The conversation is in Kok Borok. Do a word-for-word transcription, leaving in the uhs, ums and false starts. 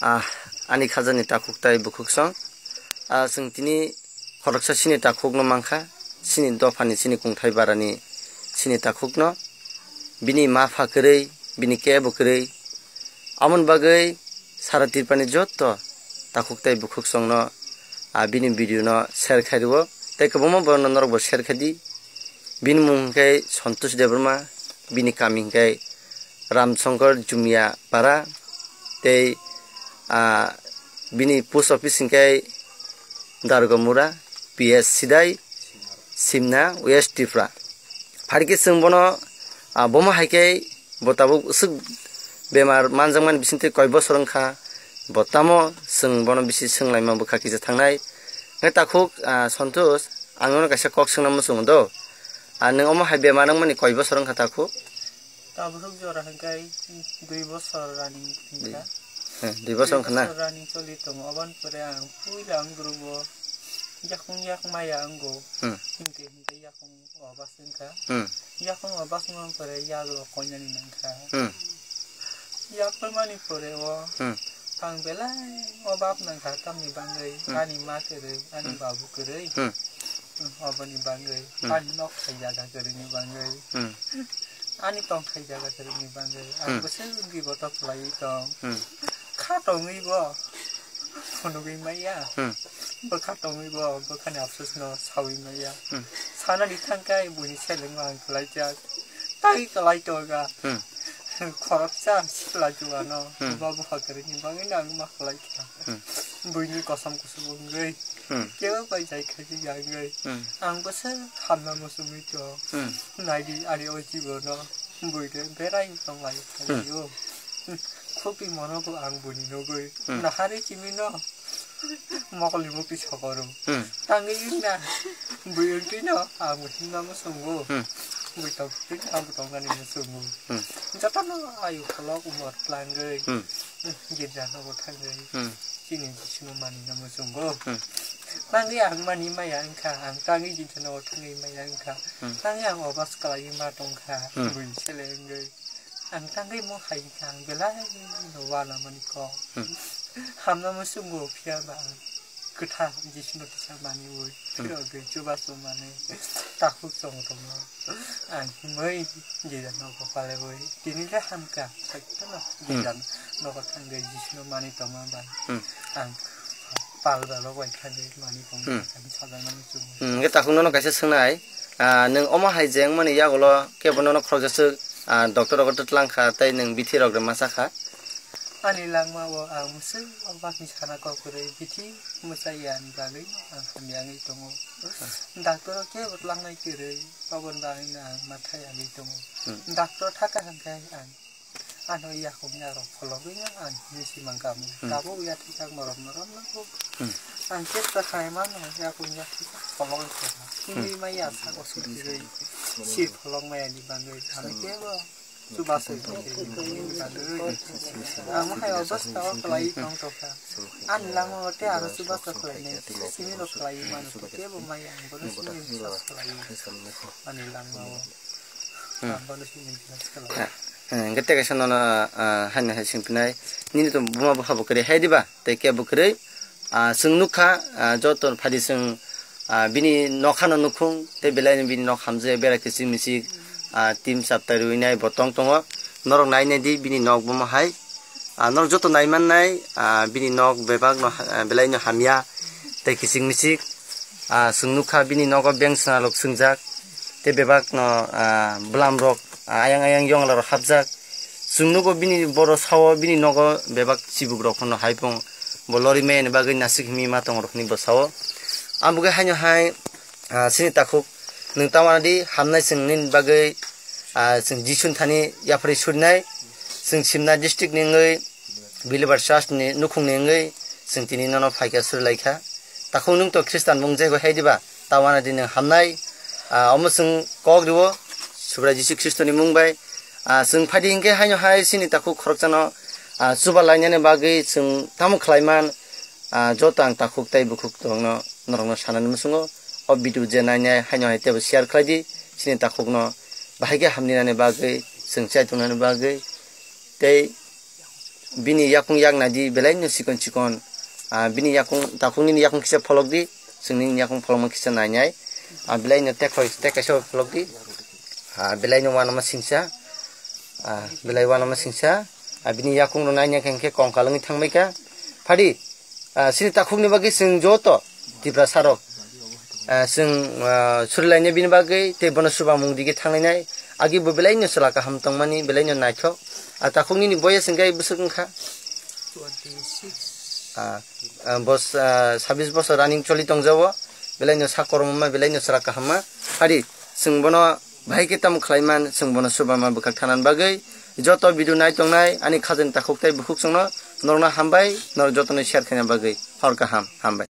Ah, ani khajani takhuk tai bukhuksong. Ah, chwng tini khoroksa chini takhukno mankha, chini dophani, chini kungthai barani chini takhukno. Bini ma pha kwrwi, bini kebo kwrwi. Amoni bagwi sara Tripurani jotto takhuk tai bukhuksongno, ah, bini video no share khai rwo. Tei kwbangma borokno norokbo share khai di. Bini mung hwnkhe Santosh Debbarma, bini kami hwnkhe Ramshankar Jumia Para, tei, ah, bini post office hwnkhe Dargamura, P S Sidai, Simna, West Tripura. Phai khe chwng bono, ah, bomo hai khe bo tabuk swk bemar manjakmani bisingtwi koi bosor wngkha, bo tamo chwng bono bisi swnglaima bwkha kisa thangnai. Hwnkhe takhuk, ah, Santosh, ang nono kaisa kok swngna muchungo do. Ah, nwng omo hai bemar wngmani koi bosor wngkha takhuk? Tabuk jora hwnkhe dui bosor running wngkha. Hmm, dui bosor wngkha na? Dui bosor running choli tongo, oboni pore ang puila ang group o yakung yak maya wngo. Hmm. Hwnkhe hwnkhe yakung obas wngkha. Hmm. Yakung obas wngmani pore yago koinani nangkha. Hmm. Yak phaimani pore o Hmm. ang belai obab nangkha tamni bagwi Hmm. ani ma kwrwi, ani Hmm. babu kwrwi. Hmm. Hmm, oboni bagwi Hmm. ani nok thai jaga kwrwini bagwi. Hmm. Ani tongthai jaga kwrwini bagwi. Ang Hmm. bwswk biboto khlaiwi tong. Hmm. Kha tongwi bo phunugwi maya. Hmm. Bwkha tongwi bo bwkhani afsosno sawi maya. Hmm. Sanani thangkhe buini selengno ang kwlaijak. Tai kwlai tonga. Hmm. Khoroksa sikla juano Hmm. ma bupha kwrwini bagwino ang ma kwlaikha. Hmm. Buini kosom kusugo wngwi Hmm. kebo bai jai khaijak ya wngwi Hmm. ang bwswk hamna muchungwi tong. Hmm. Naidi ani o jibono buide berai tonglai Hmm. khaio. Khupri mono bo ang buni nugwi Hmm. nahari chimino mokol ni mukti sokoro. Hmm. Tangwi wngna bui wngtwino ang bo himna muchungo. Hmm. Bui tongtwino ang bo tongnani muchungo. Hmm. Jotono ayu kholok umor tlangwi Hmm. girja nogo thangwi Hmm. chini Jisuno manina muchungo. Hmm. Tangwi ang mani maya wngkha, ang tangwi girja nogo thangwi maya wngkha. Hmm. Tangwi ang obas kwlaiwi ma tongkha, Hmm. bui sele wngwi. Ang tangwi mo hai kha, ang belai no uanamani kok. Hmm. Hamna muchungo phiya ba ang kwthar Jisuno kisa maniwi, Hmm. phirogwi chubachu manwi takhuk chong tongma. Ang himwi girja nogo palewi. Tini le hamkha, saitano Hmm. girja nogo thangwi Jisuno mani tongma bai. Hmm. Ang pal rok bai thangwi mani tongma Hmm. ang sajagna muchungo. Hmm, hwnkhe takhuk nono kaisa swngnai, ah, nwng omo hai je wngmani yagulo kebo nono khoroksa swk, ah, doctor rogo twtlang kha tei nwng bithi rok rwma cha kha? Ani langma o ang mwswk o bakni sana kok kwrwi bithi mwchai ya ni bagwi no ang hamya wngwi tongo. Doctor o kebo tlangnai kwrwi, aboni bagwi no ang ma thai yagwi tongo. Hmm. Doctor thaka hwnkhe ang ano yakung yarok phologwi no ang hinwi si mankha. Hmm. Tabuk yathai jak norok norok no bo. Hmm. Ang chesta khai mano yakung yathai jak phologwi tongma. Hmm. Hinwi ma ya sak o sui kwrwi si pholok maya ni bagwi ano kebo chubachu tongwi tongwi bagwi. Ang hai obostha o kwlai tong tongkha. Ani langma o tei aro chubachu khlainai simi rok kwlai mano kebo ma ya ang bono simi biswas khlai. Ani langma o. Hmm. Ang bono simi biswas khlai. Ah, ah, hwnkhe tei kaisa nono, ah, haino hai swngphinai. Nini to buma bupha bo kwrwi hai diba? Tei kebo kwrwi, ah, chwng nukha, ah, joto phadi chwng, ah, bini nokhano nukhung, tei belaino bini nok hamjak, bera kichik michik, ah, team chaptai rwinai bo tong tongo. Norok nai nai di bini nok bomo hai. Ah, norok joto nai mannai, ah, bini nok bebak no, ah, belaino hamya, tei kichik michik. Ah, chwng nukha bini nogo beng swnalok swngjak, tei bebak no, ah, bwlam rok, ah, ayang ayang yongla rok hapjak. Chwng nugo bini boro sao bini nogo bebak chibuk rok phano hai pung bo lori maya ni bagwi nasik himi ma tong rok hinwi bo sao. Ang bo khe haino hai, ah, chini takhuk nwng tamo di hamnai chwng nini bagwi, ah, chwng Jisu ni thani yapharwi surinai. Chwng Simna district ni wngwi Believer Church ni nukhung ni wngwi chwng tini nono phaikha surilaikha. Takhuk nwng to Khristan mung jaigo hai diba? Tawana di nwng hamnai, ah, omo chwng kok rwo, Subrai Jisu Khristo ni mung bai. Ah, chwng phaidi hinkhe haino hai chini takhuk khoroksano, ah, chuba lainani bagwi chwng tamo khlaiman, ah, joto ang takhuk tei bukhuk tongno norokno sanani muchungo. O video je nainai haino hai teibo share khlai di, chini takhukno bahai khe hamninani bagwi, chwng chai tongnani bagwi tei Bini yakung yak naidi, belai no chikon chikon. Ah, bini yakung, takhuk nini yakung kisa pholok di, chwng nini yakung pholokma kisa nainai. Ah, belai no tekhoi, tekaisa pholok di. Ah, belai no wanama singsa. Ah, belai wanama singsa. Ah, bini yakung no naina khe kongkal wngwi thangbai kha. Phadi, ah, sini takhuk ni bagwi chwng joto Tiprasa rok, ah, chwng, ah, surilaina bini bagwi tei bono chubamung digi thanglainai. Agi bo belai no chwla kaham tongmani, belai no naithok. Ah, takhuk nini boyes hwnkhe bwswk wngkha? Ah, ah, bos, ah, sabis bosor running choli tongjago. Belai no sak korom ma, belai no chwla kaham ma. Hari, chwng bono bahai khe tamo khlai man, chwng bono chubama bwkhak thanan bagwi. Joto video nai tongnai, ani khajani takhuk tei bukhuk chwngno norokno hambai, norok jotono share khaina bagwi. Hor kaham, hambai.